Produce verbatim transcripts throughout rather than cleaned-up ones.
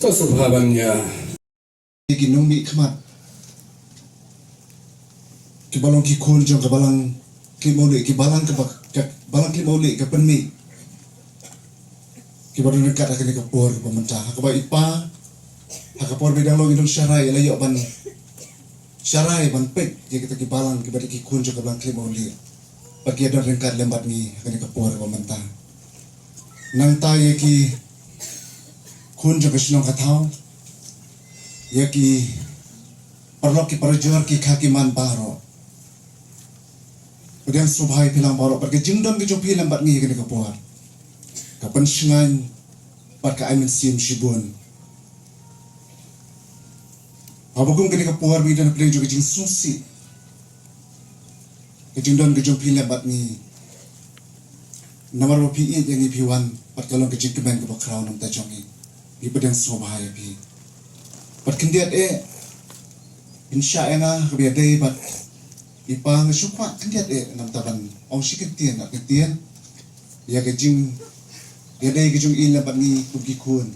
Sngewbha ban ïa ki nongmihkhmat kiba long ki khun jong ka balang Khyllipmawlieh, ki balang kaba, ka balang Khyllipmawlieh ka pynmih, kiba don ryngkat ha kane ka por kaba mynta, ha kaba i pa, ha ka por ba i dang long i nongsharai, i la ïoh ban sharai ban peit ïa kita ki balang kiba dei ki khun jong ka balang Khyllipmawlieh, ba ki ïa don ryngkat lem bad ngi ha kane ka por kaba mynta. Nangta ïa ki khun jong ka shnong ka thaw, ïa ki paralok ki parajor, ki kha ki man baroh, pdiang sngewbha ïa phi lang baroh bad ka jingdon ka jong phi lem bad ngi ha kane ka por, ka pynshngaiñ bad ka ai mynsiem shibun. Haba kum kane ka por ba ngi don hapdeng jong ka jingsngewsih, ka jingdon ka jong phi lem bad ngi, namar ba phi ïeit ïa ngi, phi wan bad ka long ka jingkmen kaba khraw na ka bynta jong ngi. Ngi pdiang sngewbha ïa phi. Bad khyndiat eh, phin shah ïa nga kaba ïadei bad i pa, nga shu kwah khyndiat eh namar ban ong shi kyntien ar kyntien ïa ka jingïadei ka jong i lem bad ngi kum ki khun.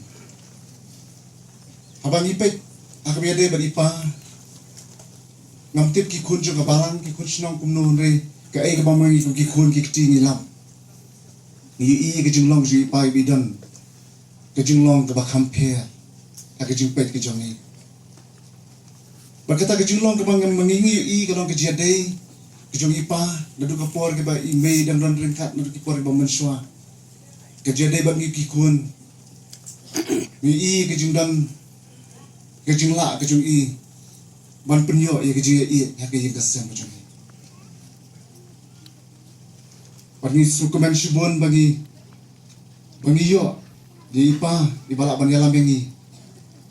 Haba ngi peit ha kaba ïadei bad i pa, ngam tip ki khun jong ka balang, ki khun shnong kumno, hynrei kaei kaba ma ngi kum ki khun ki kti ngi lap, ngi ïohi ka jinglong jong i pa iba i don, ka jinglong kaba kham pher ha ka jingpeit ka jong ngi. Bad kata ka jinglong kaba ma ngi ngi ïohi ka long ka jingïadei ka jong i pa naduh ka por kaba i mei i dang don ryngkat, naduh ki por kiba mynshuwa. Ka jingïadei bad ngi ki khun, ngi ïohi ka jingdon, ka jinglah ka jong i ban pynïoh ïa ka jingïaieit ha ka ïing ka sem ka jong i. Bad ngi sngewkmen shibun ba ngi, ba ngi ïoh ïa i pa iba lah ban ïalam ïa ngi,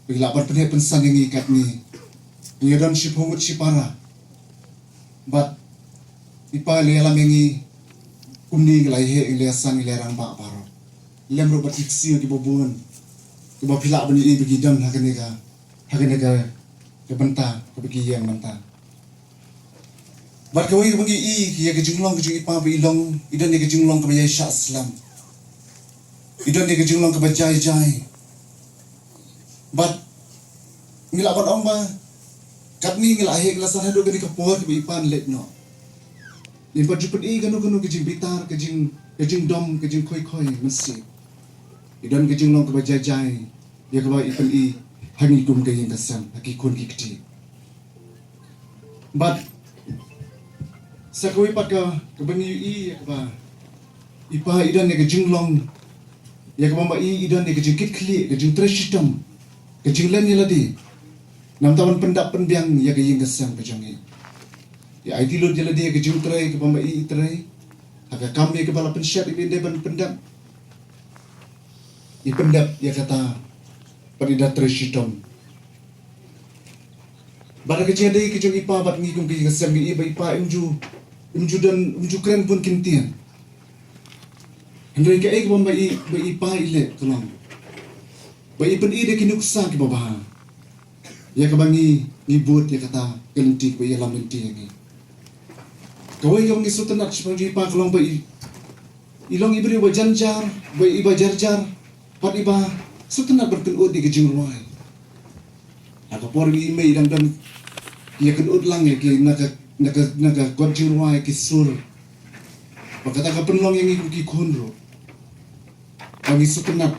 ba i lah ban pynheh pynsan ïa ngi katne. Ngi ïa don shiphew ngut shipara, bad i pa i la ïalam ïa ngi kumne, ngi la ïeheh, ngi la ïasan, ngi la ïarangbah baroh, lem ruh bad ki ksiew kiba bun kiba phi lah ban ïohi ba ki don ha kane ka, ha kane ka, ka bynta kaba ki ïeng mynta. Bad kawei kaba ngi ïohi ïa ka jinglong ka jong i pa ba i long, i don ïa ka jinglong kaba ïaishah slem, i don ïa ka jinglong kaba jai jai. Bad ngi lah ban ong ba katne ngi la heh, ngi la san haduh kane ka por kaba i pa i leit noh, ngim pat ju pyni kano kano ka jingbitar, ka jing, ka jingdom, ka jingkhoi khoi mynsiem. I don ka jinglong kaba jai jai ïa kaba i pyni ha ngi kum ka ïing ka sem, ha ki khun ki kti. Bad sa kawei pat ka, kaba ngi ïohi ïa kaba i pa i don ïa ka jinglong, ïa kaba ma i i don ïa ka jingkitkhlieh, ka jingtrei shitom, ka jinglen ïa lade namar ban pyndap pynbiang ïa ka ïing ka sem ka jong i. I aiti lut ïa lade ïa ka jingtrei kaba ma i i trei, ha ka kam ïa kaba la pynshad i ba i dei ban pyndap, i pyndap ïa kata, bad i da trei shitom. Bad ha ka jingïadei ka jong i pa bad ngi kum ka ïing ka sem, ngi ïohi ba i pa im ju, im ju don, im ju kren bun ki ktien. Hynrei kaei kaba ma i, ba i pa i leh ka long ba i pyni da ki nuksa kiba bha ïa kaba ngi, ngi bud ïa kata ka lynti kaba i ïalam lynti ïa ngi. Kawei kaba ngi sngewtynnat shaphang jong i pa ka long ba i, i long i briew ba jan jar, ba i ba jar jar, bad i ba sngewtynnat ban kynud ïa ka jingrwai. Ha ka por ba i mei i dang don, i ïa kynud lang ïa ki na ka, na ka, na ka kot jingrwai, ki sur. Bad kata ka pynlong ïa ngi kum ki khun ruh ba ngi sngewtynnat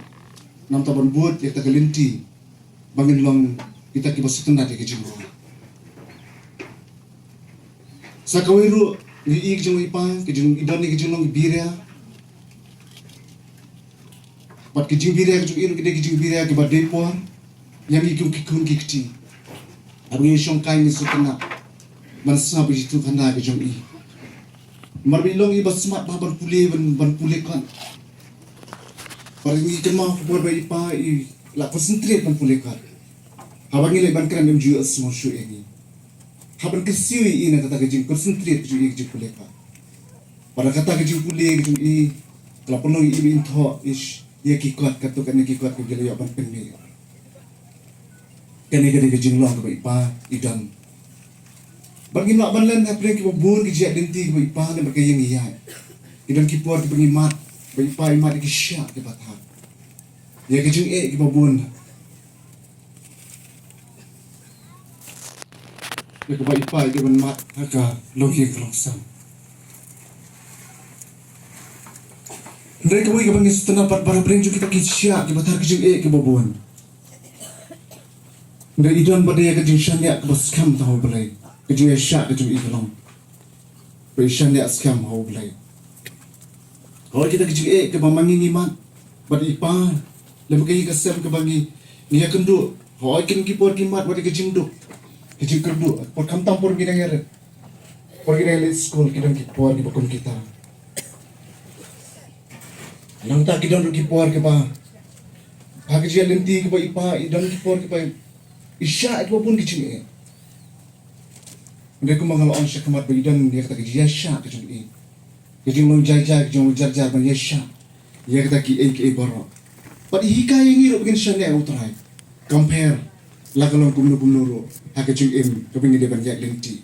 namar ban bud ïa kata ka lynti, ba ngin long kita kiba sngewtynnat ïa ka jingrwai. Sa kawei ruh ngi ïohi ka jong i pa, ka jong i don ïa ka jinglong biria. Bad ka jingbiria ka jong i ruh ka dei ka jingbiria kaba dei por ïa ngi kum ki khun ki kti. Haba ngi shongkai ngi sngewtynnat ban sngap ïa ka jingïathuhkhana ka jong i. Namar ba i long i ba smat bha ban pule, ban, ban pule kot. Bad ngi kynmaw ka por ba i pa i la concentrate ban pule kot. Haba ngi leit ban kren im ju ïohsngew shuh ïa ngi. Haba ngi kyrsiew ïa i na kata ka jingconcentrate ka jong i ka jingpule kot. Bad na kata ka jingpule ka jong i ka la pynlong ïa i ba in thoh ïa ki kot, katto katne ki kot kiba ki la ïoh ban pynmih. Kane ka dei ka jinglong kaba i pa i don. Bad ngim lah ban len hapdeng kiba bun ki jingïaid lynti kiba i pa ne bad ka ïing i ïaid. Ki don ki por kiba ngi mad ba i pa i mad ïa ki shiah kiba thang, ïa ki jingeh kiba bun. Ïa kaba i pa i dei ban mad ha ka longïing ka longsem. Hynrei kawei kaba ngi sngewtynnat pat, ba ha bneng jong kita ki shiah kiba thar ki jingeh kiba bun, hynrei i don pat ïa ka jingshaniah kaba skhem tang ha U Blei. Ka jingïaishah ka jong i ka long ba i shaniah skhem ha U Blei. Hooid, kita ki jingeh kiba ma ngi ngi mad bad i pa, lem ka ïing ka sem kaba ngi ngi ïakynduh, hooid, kin ki por ki mad bad ka jingduk, ka jingkyrduh, por khamtam por ngi dang ïarit, por ngi dang leit skul, ki don ki por kiba kum kita. Nangta ki don ruh ki por kiba ha ka jingïalynti kiba i pa i don ki por kiba i shah kiba bun ki jingeh. Hynrei kumba nga la ong shakhmat ba i don ïa kata ka jingïaishah ka jong i, ka jinglong jai jai, ka jinglong jar jar ban ïaishah ïa kata kiei kiei baroh. Bad i hikai ïa ngi ruh ba ngin shaniah ïa U Trai, compare la ka long kumno kumno ruh ha ka jingim kaba ngi dei ban ïaid lynti.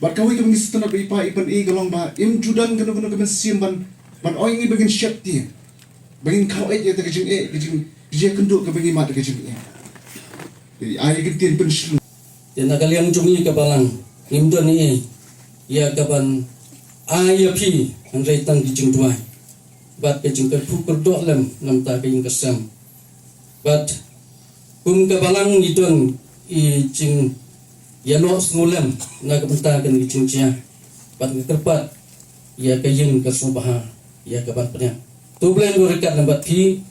Bad kawei kaba ngi sngewtynnat ba i pa i pyni ka long ba im ju don kano kano ka mynsiem ban, ban ong ïa ngi ba ngin sheptieng, ba ngin khaw eit ïa kata ka jingeh, ka jing, ka jingïakynduh kaba ngi mad ka jingeh. Ai ka ktien pynshlur. Te na ka liang jong ngi ka balang, ngim don ei ei ïa kaban ai ïa phi, hynrei tang ki jingduwai bad ka jingkyrkhu kyrdoh lem na ka bynta ka ïing ka sem. Bad kum ka balang ngi don i jingïaroh sngewlem na ka bynta kane ka jingjia. Bad nga kyrpad ïa ka ïing ka sngewbha ïa ka ban pynïap. To U Blei un ryngkat lem bad phi,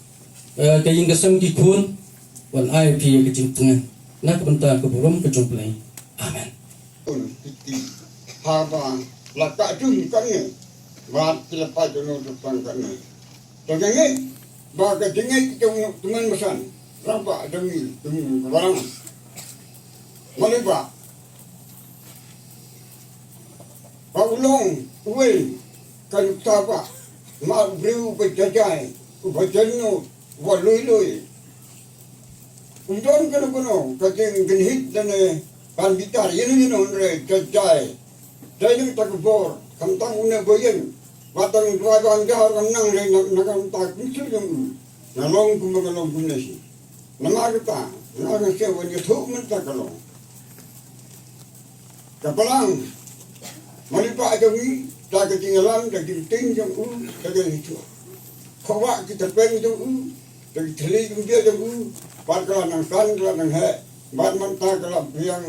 eh, ka ïing ka sem ki khun, wan ai phi ïa ka jingtngen na ka bynta ka burom ka jong U Blei. Amen. Haba la ka jong kane, bad ki la pait jong u jong kane. Te ka ngeit ba ka jingngeit jong u tymmen basan, rangbah jong ngi, jong ngi ka balang, Malik Bah, ba u long uwei ka nuksa ba, ma u briew uba jai jai, uba jai nud, uba lui lui. Um don kano kano ka jingkynhit lane ban bitar ïano ïano, hynrei jai jai. Jai na kata ka bor, khamtam une ba ïeng, ba tang duwai ba ïeng, da ka nang re na, na ka bynta ka mynsiem jong u. Nga long kumba nga long kumne shi. Namar kata nga sngewsih ban ïathuh mynta ka long ka balang. Malik Bah jong ngi, da ka jingïalam, da ka jingtieng jong u, da ka jingïathuh. Khawa ki tyrpeng jong u, da ki thylliej ruh jong u, bad ka la nang san, ka la nang heh, bad mynta ka la biang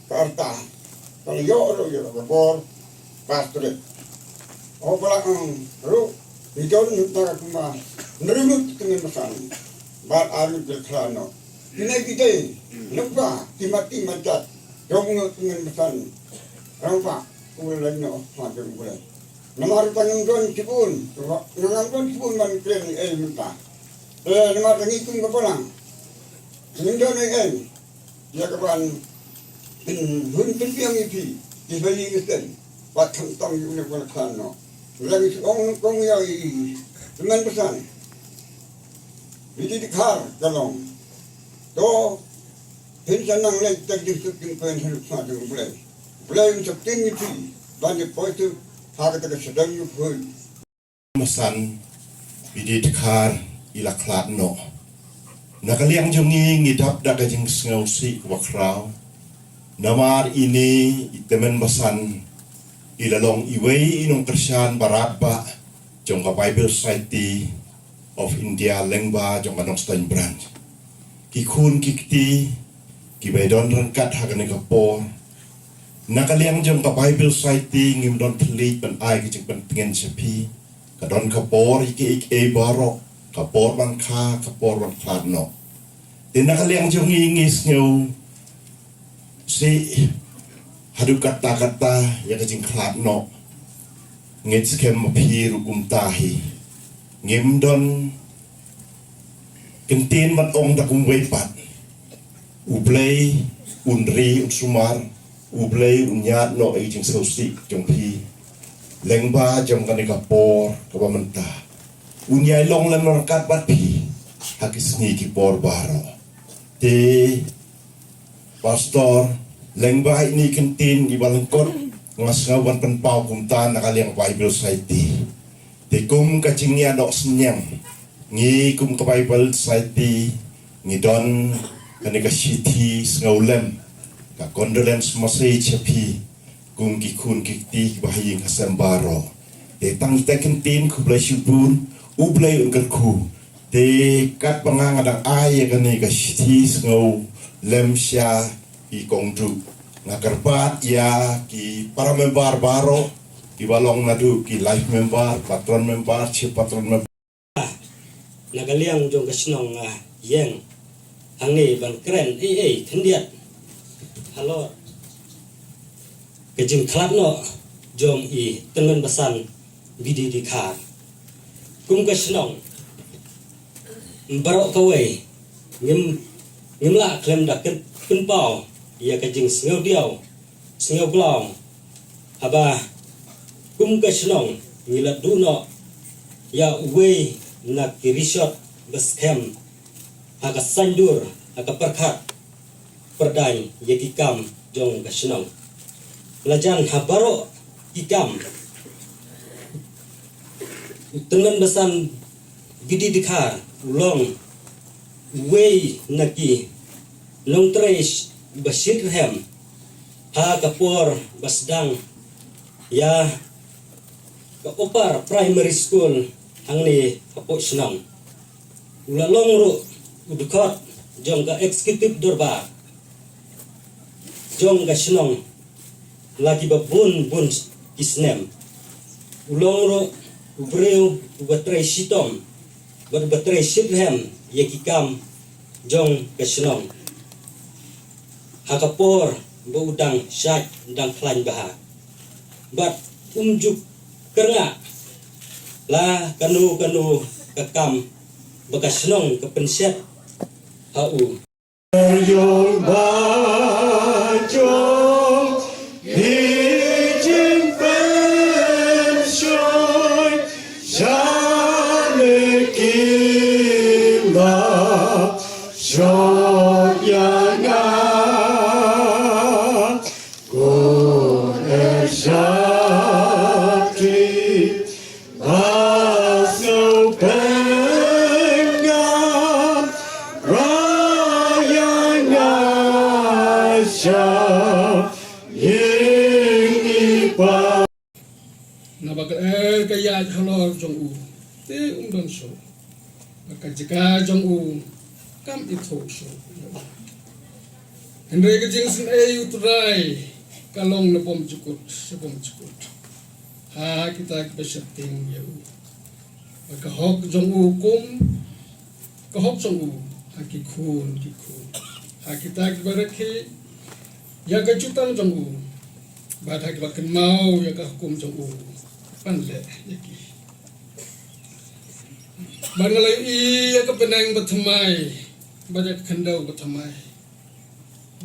ka rta, ka la ïoh ruh ïa ka bor pastorate. O ba la ong ruh, ngi don mynta kumba hynriew ngut ki tymmen basan bad ar ngut ki la khlad noh. Kine ki dei lyngba ki mat ki mat jait jong ngut tymmen basan. Rangbah, u la leit noh ha ïing U Blei. Namar ba ngim don shibun, ngim don shibun ban kren ei ei mynta. Te namar ba ngi kum ka balang ngim don ei ei ïa ka ban pynhun pynbiang ïa phi, ïa phi ïa ka seng, bad khamtam ïa une u ba la khlad noh. Lada ngi shu ong nyngkong ïa i tymmen basan, ïa ki dkhar ka long, to phin sa nang leit da ka jingsuk jingpyrshah ha khmat jong U Blei. U Blei un sa ktien ïa phi ban ïa poi suk ha kata ka sdang ïa phi. Basan, i dei dkhar, i la khlad noh. Na ka liang jong ngi, ngi dap da ka jingsngewsih kaba khraw. Namar ine i tymmen basan i la long iwei i nongkyrshan ba radbah jong ka Bible Society of India lyngba jong ka Nongstoiñ Branch. Ki khun ki kti kiba don ryngkat ha kane ka por, na ka liang jong ka Bible Society ngim don thylliej ban ai ka jingpyntngen sha phi. Ka don ka por ïa kiei kiei baroh, ka por ban kha, ka por ban khlad noh. Te na ka liang jong ngi, ngi sngewsih haduh katta katta ïa ka jingkhlad noh. Ngeit skhem ma phi ruh kumta hi. Ngim don kyntien ban ong da kumwei pat. U Blei un ri un sumar, U Blei un ñiad noh ïa ka jingsngewsih jong phi lyngba jong kane ka por kaba mynta. Un ïai long lem ryngkat bad phi ha ki sngi ki por baroh. Te Pastor, lyngba ine i kyntien iba lyngkot nga sngew ban pynpaw kumta na ka liang Bible Society. Te kum ka jingïadoh synñiang, ngi kum ka Bible Society ngi don kane ka shithi sngewlem Ka condolence message ha phi kum ki khun ki kti kiba ha ïing ha sem baroh. Te tang kita ki ktien, khublei shibun, U Blei un kyrkhu. Te katba nga nga dang ai ïa kane ka shithi sngewlem sha i kong Duh, nga kyrpad ïa ki para member baroh kiba long naduh ki life member, patron member, chief patron member. Na ka liang jong ka shnong nga ïeng hangne ban kren ei ei khyndiat halor ka jingkhlad noh jong i tymmen basan Bidi Dkhar. Kum ka shnong baroh kawei ngim, ngim lah khlem da pyn-, pynpaw ïa ka jingsngewdiaw sngewglaw haba kum ka shnong ngi la duh noh ïa uwei na ki rishot ba skhem ha ka saiñdur, ha ka pyrkhat pyrdaiñ ïa ki kam jong ka shnong. La jan ha baroh ki kam, u tymmen basan Bidi Dkhar u long uwei na ki nongtrei ba shit rhem ha ka por ba sdang ïa ka Upper Primary School hangne hapoh shnong. U la long ruh u dkhot jong ka executive dorbar jong ka shnong la kiba bun bun ki snem. U long ruh u briew uba trei shitom bad uba trei shitrhem ïa ki kam jong ka shnong ha ka por ba u dang shait dang khlaiñ bha. Bad um ju kyrngah la kano kano ka kam ba ka shnong ka pynshet ha u. Ïoh ba jong hi jingpynshoi shane ki la shoi ïa nga. Ko e shati ba sngewpeng nga, raya nga sha ïing i pa. Naba ka, eh, ka ïaid halor jong u te um don shuh, bad ka jaka jong u kam ithuh shuh. Hynrei ka jingsngewsih U Trai ka long na bymjukut sha bymjukut ha kita kiba sheptieng ïa u. Bad ka hok jong u kum ka hok jong u ha ki khun ki khun, ha kita kiba rakhe ïa ka jutang jong u, bad ha kiba kynmaw ïa ka hukum jong u ban leh ïa ki. Bad nga la ïohi ïa ka bneng bathymmai bad ïa ka khyndew bathymmai.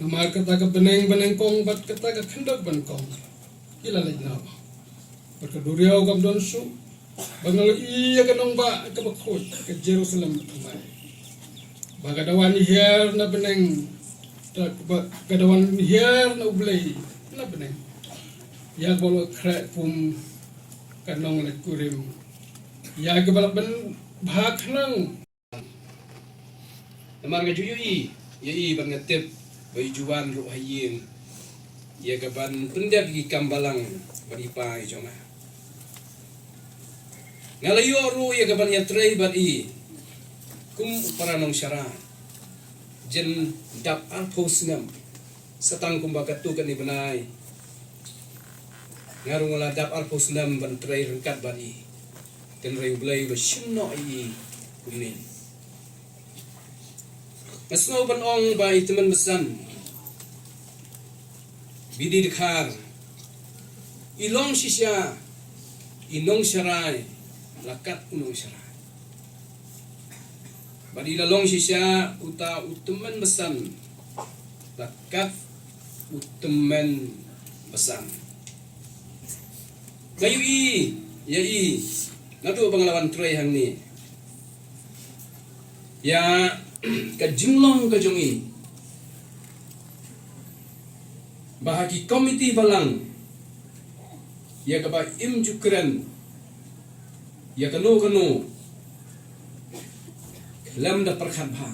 Namar kata ka bneng banyngkong bad kata ka khyndew banyngkong ki la leit noh, bad ka duriaw kam don shuh. Bad nga la ïohi ïa ka nongbah kaba khuid, ka Jerusalem bathymmai, ba ka da wan hiar na bneng, ba ka da wan hiar na U Blei na bneng, ïa kaba la khreh kum ka nongleit kurim ïa kiba la pynbha khnang. Namar nga ju ïohi ïa i bad nga tip ba i ju wan ruh ha ïing ïa ka ban pyndep ïa ki kam balang bad i pa i jong nga. Nga la ïoh ruh ïa ka ban ïatrei bad i kum u para nongshara jin dap arphew snem. Sa tang kumba katto katne bnai nga ruh nga la dap arphew snem ban trei ryngkat bad i. Hynrei U Blei u la shim noh ïa i kumne. Nga sngew ban ong ba i tymmen basan Bidi Dkhar i long shisha i nongsharai la kat u nongsharai. Bad i la long shisha uta u tymmen basan la kat u tymmen basan. Nga ïohi ïa i naduh ba nga la wan trei hangne, ïa ka jinglong ka jong i ba ha ki komiti balang ïa kaba im ju kren ïa kano kano khlem da pyrkhat bha.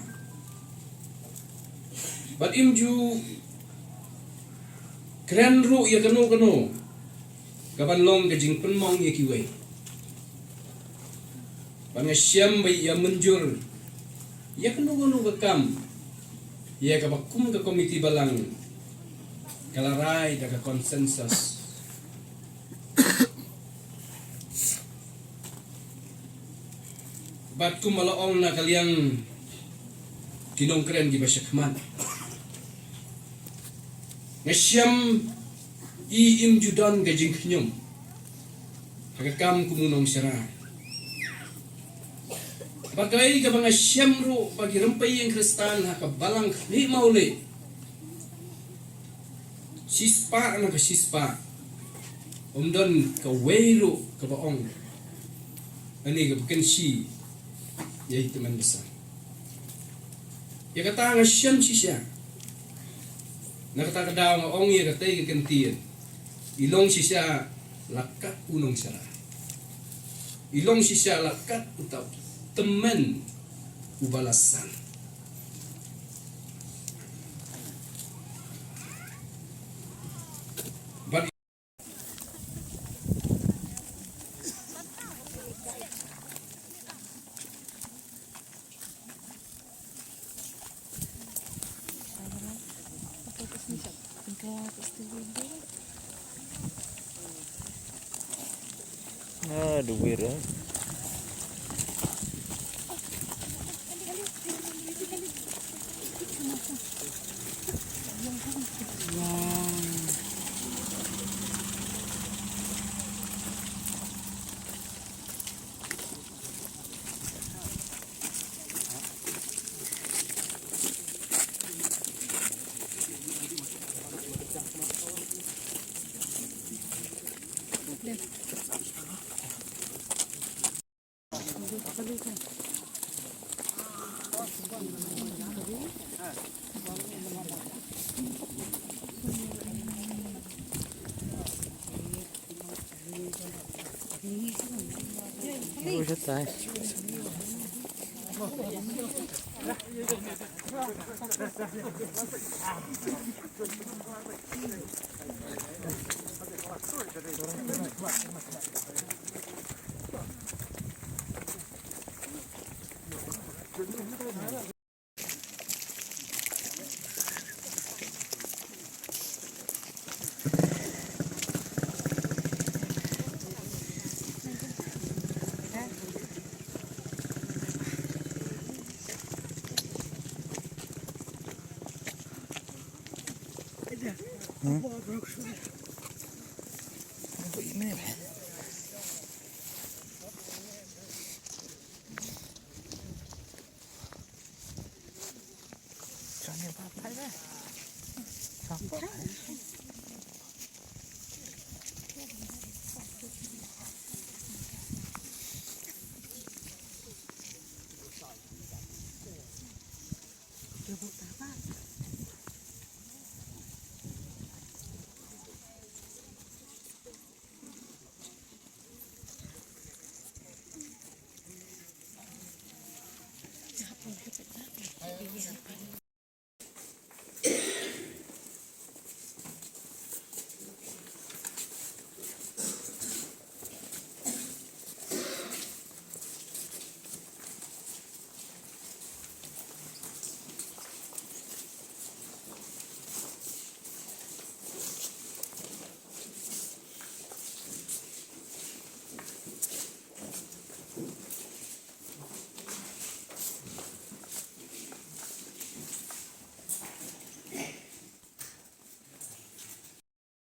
Bad im ju Kren ruh ïa kano kano kaban long ka jingpynmong ïa kiwei. Bad nga shem ba ïa mynjur ïa kano kano ka kam ïa kaba kum ka komiti balang ka la rai da ka consensus. Bad kumba la ong na ka liang ki nongkren kiba shakhmat, nga shem i im ju don ka jingkhñium ha ka kam kum u nongshara. Bad kaei kaba nga shem ruh ba ki rympei ïing Khristan ha ka balang khmih mawlih, shispah na ka shispah, um don kawei ruh kaba ong ani kaba kynshi ïa i tymmen basa. Ïa kata nga shem shisha. Na kata ka daw nga ong ïa katei ka kyntien, i long shisha la kat u nongshara, i long shisha la kat uta u tymmen uba la san. Bad Ah, duwir, eh.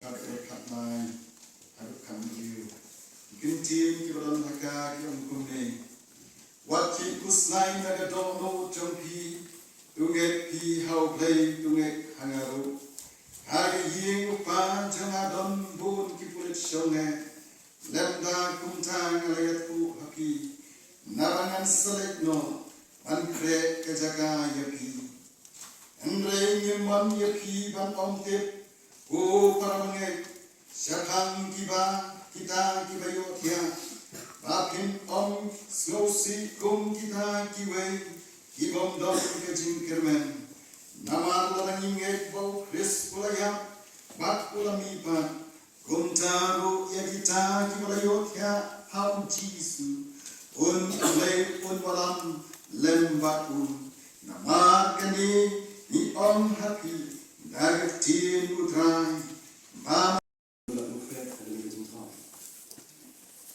Khatwei, khatlai haduh khathynriew. Ki ktien kiba don ha ka ki ong kumne: Wat khie khuslai na ka dohnud jong phi, to ngeit phi ha U Blei, to ngeit ha nga ruh. Ha ka ïing u Kpa jong nga don bun ki pulit shongneh. Lymda kumta nga la ïathuh ha phi, naba ngan sa leit noh ban khreh ka jaka ïa phi. Hynrei ngim mon ïa phi ban ym tip, ko para bangeit, shaphang kiba, kita kiba ïohthiah, ba phin ym sngewsih kum kita kiwei ki bym don ka jingkyrmen. Namar lada ngi ngeit ba U Khrist u la ïap, Bad u la mih bad, kumta ruh ïa kita kiba la ïoh thiah ha u Jisu, un ym leit un wallam lem bad u. Namar kane ngi ong ha phi, da ka ktien U Trai, ba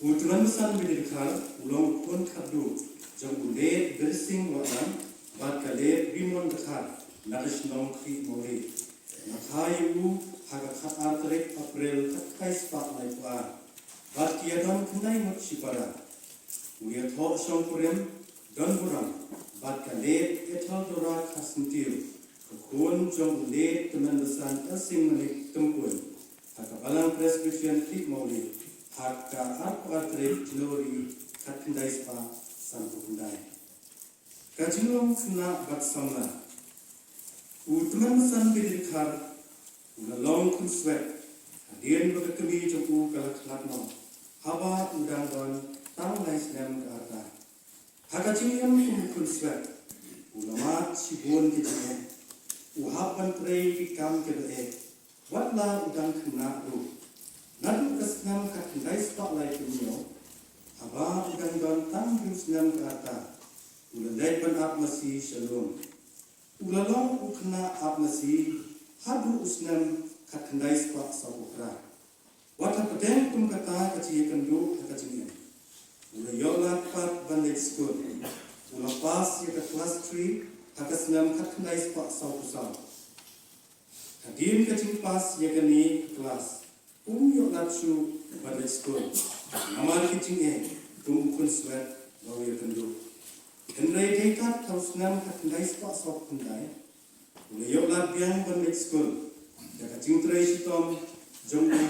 U Tymmen Basan Bidit Dkhar u long u khun khatduh jong u Late Birsing Wahlang bad ka Late Bimon Dkhar na ka shnong Khliehmawlih. La kha ïa u ha ka khatar tarik April khatkhyndai spah laiphew ar bad ki ïadon khyndai ngut shipara. U ïathoh shongkurim donburom bad ka Late Etheldora Kharsyntiew, ka khun jong u Late Tymmen Basan Ersing Manik Tympui, ha ka Balang Presbyterian Khliehmawlih ha ka arphew ar tarik January khatkhyndai spah sanphew khyndai. Ka jinglong khynnah bad samla. U Tymmen Basan Bidit Dkhar u la long khunswet hadien ba ka kmie jong u ka la khlad noh haba u dang don tang lai snem ka rta. Ha ka jingim kum u khunswet u la mad shibun ki jingeh. U hap ban trei ki kam kiba eh wat la u dang khynnah ruh. Naduh ka snem khatkhyndai spah laiphew hynñiew haba u dang don tang hynriew snem ka rta, u la leit ban ap masi sha lum. U la long u khynnah ap masi haduh u snem khatkhyndai spah sawphew phra. Wat hapdeng kum kata ka jingïakynduh ha ka jingim, u la ïoh lad pat ban leit skul. U la pass ïa ka klas three ha ka snem khatkhyndai spah sawphew saw. Hadien ka jingpass ïa kane ka klas, um ïoh lad shuh ban leit skul namar ki jingeh kum u khunswet ba u ïakynduh. Hynrei dei kat ha u snem khatkhyndai spah sawphew khyndai, u la ïoh lad biang ban leit skul da ka jingtrei shitom jong u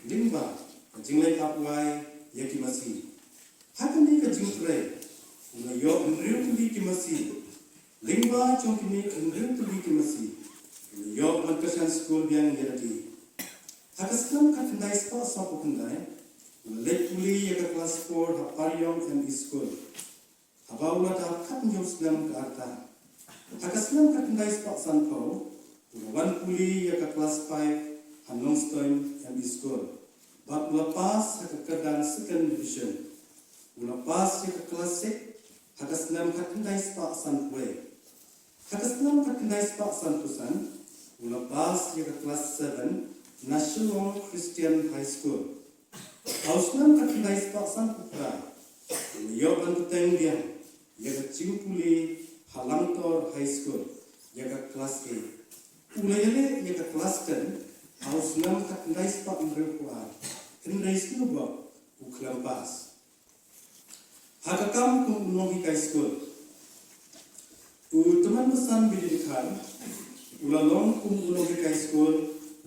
lyngba ka jingleit ap wai ïa ki masi. Ha kane ka jingtrei, u la ïoh hynriew tylli ki masi. Lyngba jong kine hynriew tylli ki masi, u la ïoh ban kyrshan skul biang ïa lade. Ha ka snem khatkhyndai spah sawphew khyndai, u la leit pule ïa ka klas four ha Pariong M E School. Haba u la dap khathynñiew snem ka rta. Ha ka snem khatkhyndai spah sanphew, u la wan pule ïa ka klas five ha Nongstoiñ M E School bad u la pass ha ka kyrdan second division. U la pass ïa ka klas six ha ka snem khatkhyndai spah sanphew wei. Ha ka snem khatkhyndai spah sanphew san, u la pass ïa ka klas seven na Shillong Christian High School. Ha u snem khatkhyndai spah sanphew phra, u la ïoh ban bteng biang ïa ka jingpule ha Langtor High School ïa ka klas eight. U la ïaleh ïa ka klas ten ha u snem khatkhyndai spah hynriewphew ar, hynrei sngewbha u khlem pass. Ha ka kam kum u nonghikai skul. U Tymmen Basan Bidit Dkhar u la long kum u nonghikai skul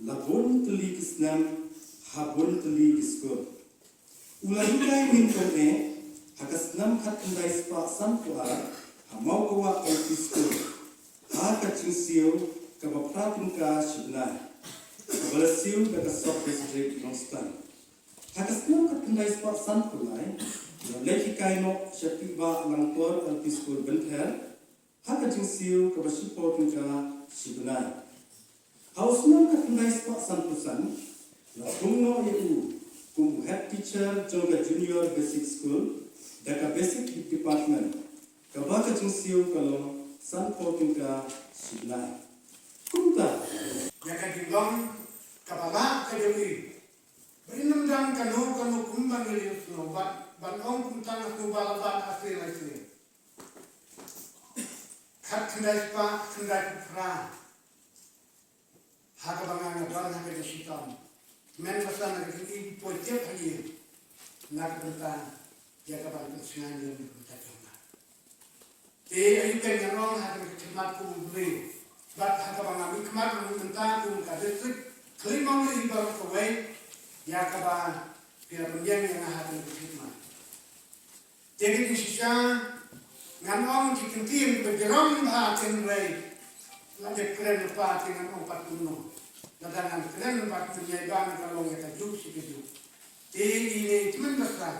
la bun tylli ki snem ha bun tylli ki skul. U la hikai nyngkong eh ha ka snem khatkhyndai spah sanphew ar ha Mawkawah L P School ha ka jingsiew kaba phra tyngka shi bnai, kaba la siew da ka Sub District Nongstoiñ. Ha ka snem khatkhyndai spah sanphew lai, u la leit hikai noh sha Pibah Langtor L P School Bynther ha ka jingsiew kaba shiphew tyngka shi bnai. Ha u snem khatkhyndai spah sanphew san, la thung noh ïa u kum u head teacher jong ka Junior Basic School da ka Basic Department, kaba ka jingsiew ka long sanphew tyngka shi bnai. Kumta, ïa ka jinglong kaba lah ka jong i. Ba in ym dang kano kano kumba ngi la ïohsngew bad ban ong kumta nga sngewbha la bad ha sien ha sien. Khatkhyndai spah khyndaiphew phra. Ha kaba nga nga don ha ka jingshitom. Tymmen Basan na ka jingim poi tip ha ïing na ka bynta ïa ka ban pynsngew ïa ka bynta jong nga. Te aïu kein ngan ong ha kane ka khidmat kum u briew bad ha kaba nga mihkhmat mynta kum ka district Khliehmawlih baroh kawei ïa kaba phi la pynïeng ïa nga ha kane ka khidmat. Te ka jingshisha ngan ong ki kyntien kiba jrong bha, hynrei la dep kren lypa te ngan ong pat kumno. Lada ngan kren pat kumno ïa ba nga ka long ïa kajuh shi kajuh. Te i ne i Tymmen Basan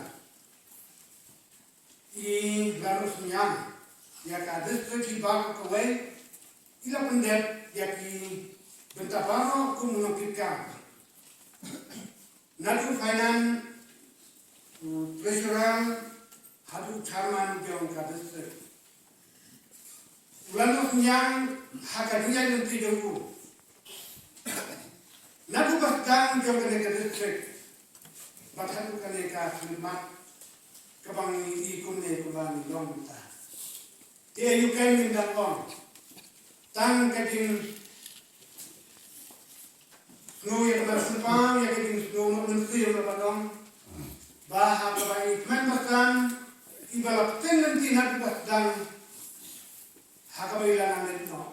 i la nud synñiang ïa ka district hi baroh kawei, i la pyndep ïa ki bynta baroh kum u nongkitkam. Naduh finance, u treasurer, haduh chairman jong ka district. U la nud ñiang ha ka jingïaid lynti jong u. Naduh ba sdang jong kane ka district bad haduh kane ka khlieh mat, kaba ngi i kumne kumba ngi long mynta. Te aïu kein ngin dang ong? Tang ka jingsngew ïa kaba sngewbha, ïa ka jingsngew mynsiem, ïa kaba long ba ha kaba i kmen ba sdang, i ba la pynlynti naduh ba sdang, ha kaba i la nang leit noh.